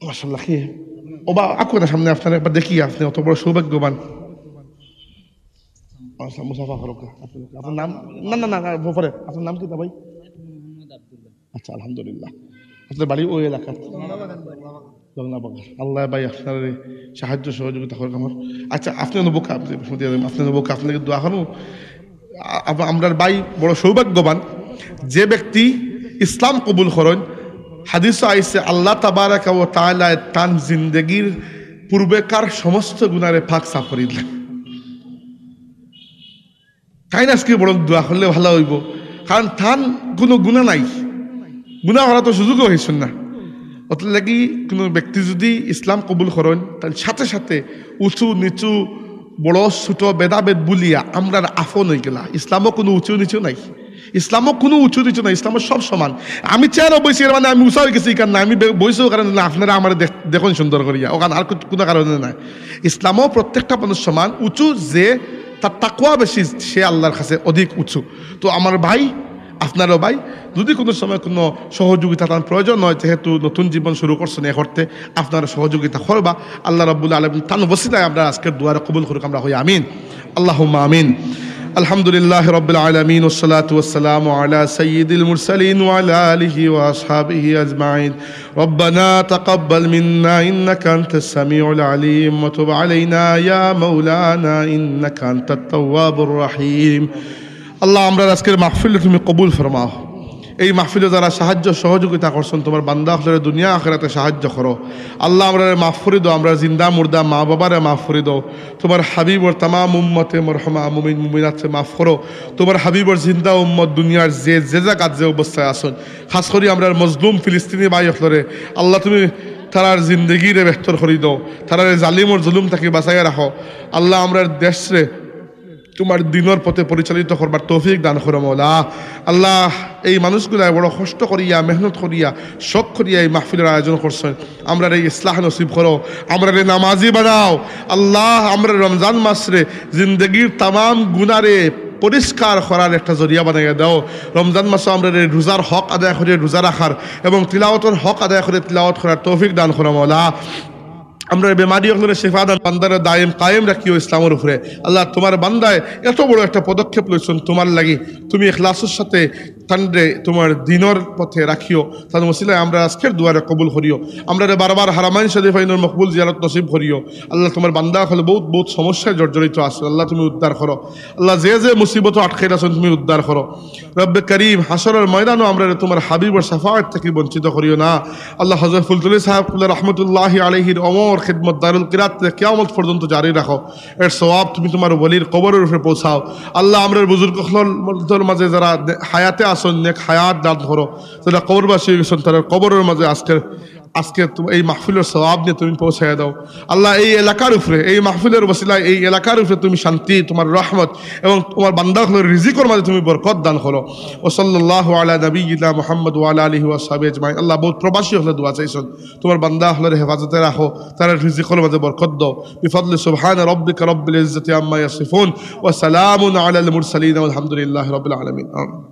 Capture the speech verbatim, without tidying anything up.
মাশাআল্লাহ, কি? ও বা, আকুন না সামনে, আপনারে একবার দেখি, আপনে অত বড় সৌভাগ্যবান। আচ্ছা, মুসাফা করুক। আপনার নাম? না, না, না, না, পরে। আপনার নাম কিতা ভাই? আচ্ছা, আলহামদুলিল্লাহ। আপনার বাড়ি ওই এলাকাত? জগনা বাগান। আল্লাহ ভাই আপনারে সাহায্য সহযোগিতা করুক আমার। আচ্ছা, আপনে অনুভব, আপনে, আপনে অনুভব, আপনার লাগি দোয়া করমু। আ-, আব-, আমরার ভাই বড় সৌভাগ্যবান, যে ব্যক্তি ইসলাম কবুল করইন। হাদিসো আইছে, আল্লাহ তাবারাকা ওয়া তাআলায় তান জিন্দেগির পূর্বেকার সমস্ত গুনারে পাক সাফ করি দিলা। তাইন আজকে বড় দোয়া করলে ভালা অইবো, কারণ তান কুনু গুনা নাই, গুনা করার তো সুযোগও অইছে না। অতলাগি কুনু ব্যক্তি যুদি ইসলাম কবুল করইন, তাইলে সাথে সাথে উঁচু নিচু, বড় ছোট ভেদাভেদ ভুলিয়া আমরার আপন অইগেলা। ইসলামো কুনু উঁচু নিচু নাই, ইসলামো কুনু উঁচু নিচু নাই, ইসলামো সব সমান। আমি চেয়ারো বইছি, এর মানে আমি উঁচা অইগেছি, ই কারণে আমি বে-, বইছি, ই কারণে না, আপনারা আমারে দেখ-, দেখইন সুন্দর করিয়া, অখান আর কু-, কুনু কারণে নাই। ইসলামো প্রত্যেকটা মানুষ সমান, উঁচু যে তার তাকওয়া বেশি, সে আল্লাহর কাছে অধিক উঁচু। তো আমার ভাই, আপনারও ভাই, যুদি কুনু সময় কুনু সহযোগিতা তান প্রয়োজন অয়, যেহেতু নতুন জীবন শুরু করছইন, এ করতে আপনারা সহযোগিতা করবা। আল্লাহ রাব্বুল আলামিন তান ওসিলায় আমরার আজকের দোয়ারে কবুল করুক, আমরা কই আমিন। আল্লাহুম্মা আমিন। الحمد لله رب العالمين، والصلاة والسلام على سيد المرسلين وعلى آله وأصحابه أجمعين. ربنا تقبل منا إنك أنت السميع العليم وتب علينا يا مولانا إنك أنت التواب الرحيم. আল্লাহ, আমরার আজকের মাহফিল তুমি কবুল ফরমাও। এই মাহফিলো যারা সাহায্য সহযোগিতা করছইন, তুমার বান্দা অকলরে দুনিয়া আখিরাতে সাহায্য করো। আল্লাহ, আমরারে মাফ করি দেও, আমরার জিন্দা মুর্দা মা বাবারে মাফ করি দেও। তুমার হাবিবর তামাম উম্মতে মরহুমা মুমিন মুমিনাতরে মাফ করো। তুমার হাবিবর জিন্দা উম্মত দুনিয়ার যে, যে জাগাত যে অবস্থায় আছইন, খাস করি আমরার মজলুম ফিলিস্তিনি ভাই অকলরে, আল্লাহ, তুমি তারার জিন্দেগিরে বেহতর করি দেও, তারারে জালিমর জুলুম থাকি বাঁচাইয়া রাখো। আল্লাহ, আমরার দেশরে তুমার দিনর পথে পরিচালিত করবার তৌফিক দান করো মওলা। আল্লাহ, এই মানুষগুলায় বড় কষ্ট করিয়া, মেহনত করিয়া, শখ করিয়া এই মাহফিলর আয়োজন করছইন। আমরারে ইসলাহ নসিব করো, আমরারে নামাজি বানাও। আল্লাহ, আমরার রমজান মাসরে জিন্দেগির তামাম গুনারে পরিষ্কার করার একটা জরিয়া বানাইয়া দাও। রমজান মাসো আমরারে রোজার হক আদায় করি রোজা রাখার এবং তিলাওয়াতর হক আদায় করি তিলাওয়াত করার তৌফিক দান করো মওলা। আমরার বেমারি অকলরে শেফা দান, বান্দারে দায়েম কায়েম রাখিও ইসলামর উপরে। আল্লাহ, তুমার বান্দায় এত বড় একটা পদক্ষেপ লইছইন তুমার লাগি, তুমি ইখলাসর সাথে তানরে তুমার দিনর পথে রাখিও। তান ওসিলায় আমরার আজকের দোয়ারে কবুল করিও। আমরারে বারবার হারামাইন শরীফাইনর মকবুল জিয়ারত নসিব করিও। আল্লাহ, তুমার বান্দা অকল বউত, বউত সমস্যায় জর্জরিত আছইন। আল্লাহ, তুমি উদ্ধার করো। আল্লাহ, যে যে মুসিবতো আটকাইল আছইন, তুমি উদ্ধার করো। রব্বে করিম, হাশরর ময়দানো আমরারে তুমার হাবিবর শাফাআত থাকি বঞ্চিত করিও না। আল্লাহ, হযরত ফুলতলি সাহেব কিবলা রহমতুল্লাহি আলাইহির অমর খিদমত দারুল কিরাত কিয়ামত পর্যন্ত জারি রাখো। এর সওয়াব তুমি তুমার ওলির কবরর উপরে পৌঁছাও। আল্লাহ, আমরার বুজুর্গ অকলর মাঝে যারা হায়াতে আছইন, নেক হায়াত দান করো। যারা কবরবাসী অই গেছইন, তারার কবরর মাঝে আজকের, আজকে তুমি এই মাহফিলর সওয়াব নিয়া তুমি পৌঁছাইয়া দাও। আল্লাহ, এই এলাকার উপরে, এই মাহফিলর ওসিলায় এই এলাকার উপরে তুমি শান্তি, তুমার রহমত এবং তুমার বান্দা অকলর রিজিকর মাঝে তুমি বরকত দান করো। ওয়া সাল্লাল্লাহু আলা নাবিয়্যিনা মুহাম্মদ ওয়া আলা আলিহি ওয়া সাহবিহি আজমাইন। আল্লাহ, বউত প্রবাসী অকলে দোয়া চাইছইন, তুমার বান্দা অকলরে হেফাজতে রাখো, তারার রিজিকর মাঝে বরকত দাও। বিফাদলি সুবহান রাব্বিকা রাব্বিল ইজ্জাতি আম্মা ইয়াসিফুন ওয়া সালামুন আলাল মুরসালিন ওয়াল হামদুলিল্লাহি রাব্বিল আলামিন। আমিন।